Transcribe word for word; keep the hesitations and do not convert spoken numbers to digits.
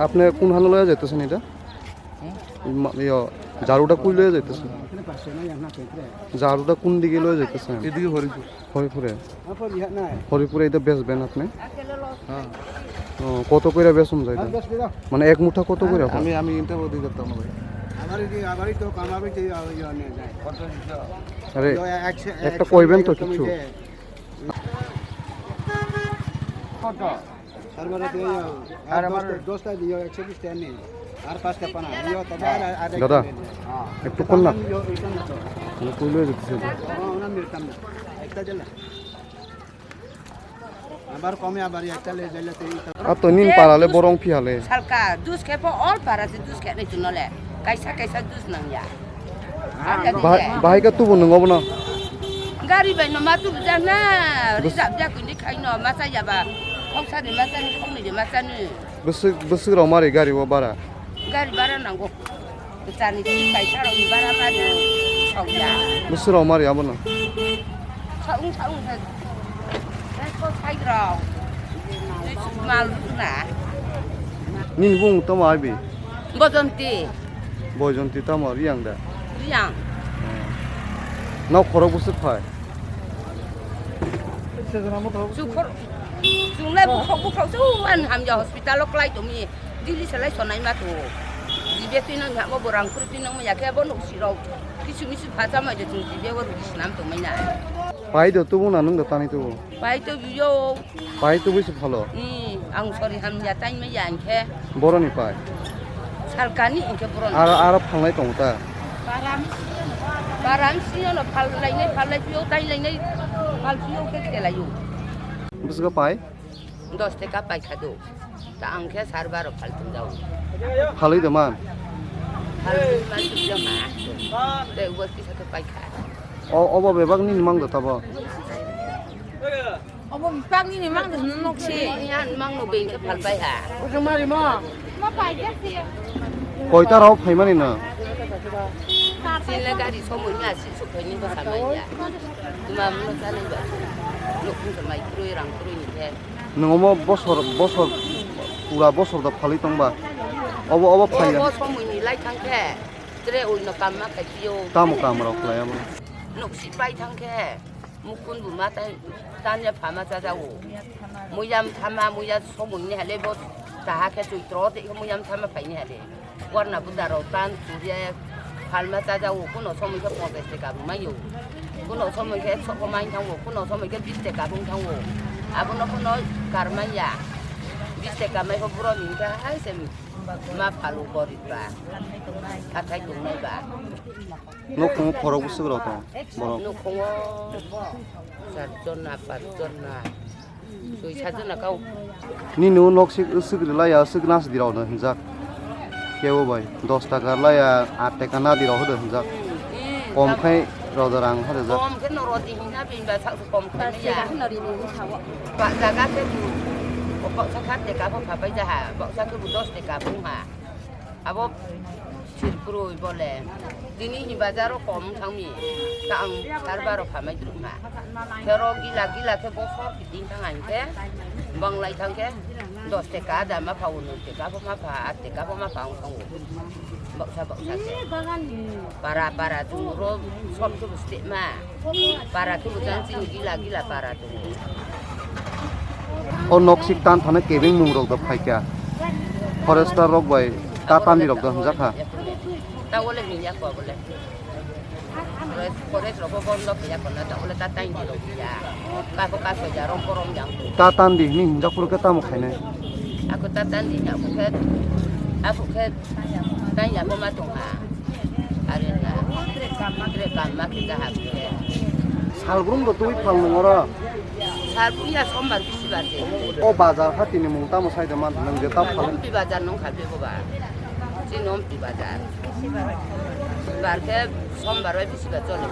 আপনি কোন হানো লয়ে যাইতেছেন এটা? মা-, ইয়ো, ঝাড়ুটা কই লয়ে যাইতেছেন? ঝাড়ুটা কোন দিকে লয়ে যাইতেছেন? এদিকে হরিপুর। হরিপুরে? হরিপুরে এটা বেচবেন আপনি? হ্যাঁ। ও, কত কইরা বেচুন যায় এটা? মানে এক মুঠা কত কইরা পান? আমি, আমি ইনটা বলতে পারতাম না ভাই। আবার এই যে, আবারই তো কামাবে যে, ইয়ে, ইয়ে, নেই, নেই। আরে, ইয়ে, একশো, একটা একশো কইবেন তো টাকা কিছু। কমিয়ে দে। কত? তারপরে তো ইয়ে, আর আর আমার দশটা, দশটা দিও, একশো বিশ টাকা নেই। আর পাঁচটা পানা, ইয়ে, তবে আর, আর দাদা, একটা নেই। একটু কম না? ইয়ে, ইয়ে, কম না তো। মানে কই লয়ে যাইতেছে এটা? ও, ওনার মিলতাম না। একটা দিলে। Abar kome abar ekta le jaile te ita. Ato nin para le borong phi hale. Salka, dus khe po all para se dus khe nai chuno le. Kaisa kaisa dus nang ya. Bahai ka tubu nung obo no. Gari bai no ma tubu jak na. Rijab jak ni khai no ma cha ya ba. Khoksa ni ma cha ni, khokni ni ma cha ni. Bwswk, bwswk rok mari gari o bara? Gari bara nango. Kwchani twi kaisa rokni bara mari sokya. Bwswk rok mari abono? Saung saung sa. Ko sai rok. Twi mal na. Nini bung tamo abi? Bojonti. Bojonti tamo Riyang da? Riyang. Nok khorok bwswk phai? Chukhor. Chunglai bukhok bukhok su an hamya hospital o klai tongmi. Dili selai sonai ma to. Jibe twi nang hamo borang khuru twi nang maya khe bo nuk sirok. Kisu misu phacha mai de chung jibe o rugi snam tongmai na. Pai do tubu na nung do tani tubu? Pai to biyo. Pai tubu se phalo? Ni ang sori hamya tai maya ang khe. Boroni pai? Salkani ang khe boroni. Ara, ara phalnai tong ta? Baram siyo no phal lainai, phal lai piyo, tai lainai, phal piyo khe kelayo. Bwswk pai? Dos teka paikha do. Ta ang khe sar baro phal tong jao. Phalwi de man? Phal tong man tong jao ma. Tei ubo kisa khe paikha. O, obo bebak nini mang do tabo? Obo bebak nini mang do hwnwi nok se. Yan mang no beng khe phal pai ha. Ojo mari mo. Koita rok phaimani no? Chini le gari somoi ya, si suk phaini bwsa mai ya. Tuma muno chanai ba. Nuk phung mai kroi rang kroi ni khe. Nwng omo bosor, bosor, pura bosor da phalwi tongba. Obo, obo phaiya. Bo somoi ni lai thang khe, tre oi no kam ma khai phio. Tamo kam rok khlai abo? Nuk si pai thang khe, mukun bu ma tai, tanya pha ma cha jago. Muyam thama, muya somoi ni hale bo, taha khe choi tro de muyam thama phai ni hale. Warna buda rok tan churiya phalma chajago, kuno somoi khe ponchash taka bo maio, kuno somoi khe ekso ko mai thango, kuno somoi khe bish taka bo thango. Abono kuno karmai ya, bish taka mai khe buro ni khe hai se ma phalo gorib ba, hathai tongnai ba. Nukhungo khorok bwswk rok tong borok? Nukhungo char jon na, panch jon na. Twi sajwk na kau. Nini o nok sik, swk rwlai ya, swk nas di rok no hinjak. Kebo bai, dos taka rwlai ya, aat taka na di rok hodo hinjak. Hmm, kom khai roda rang hodo jak. Kom khe no rodi hinna bin ba sak kom khai ya. Ba jaga khe bu, o baksa khat teka bo phapai jaha, baksa khe bu dos teka bung ha. Abo sirpurui bole. Tini hi bazaro kom thangmi. Ta ang sarbaro phamai drukma. Khero gila gila khe bosor kiting thang ang khe. Banglai thang khe. Dos teka da ma pha, unoi teka bo ma pha, at teka bo ma pha ang thango. Baksa baksa khe. Para para tungro sob khe bwstekma. Para khe bwtang chini gila gila para tongo. O nok sik tan thani kebeng mung rok do phaikha. Forester rok bai ta tandi rok do hwnjak kha. Ta wale hwnjak kha bole. Forest, forest rok bo bondo khe ya kono ta wale ta tandi rok ya. Ka bo ka soja rok borom jang. Ta tandi hwnwi hwnjak phuru khe tamo khainai? Ako ta tandi ako khe, ako khe tanya ko ma tong ha. Are na. Tre kam ma khe jahab khe. Salbrum do twi phal nung oro? Salbrum ya sombar bisi bar se. O bazar ha tini mung tamo sai de man nang je ta phal. Ompi bazar nung kha be bo ba. Chini Ompi bazar. Bar khe sombar bai bisi bar chole.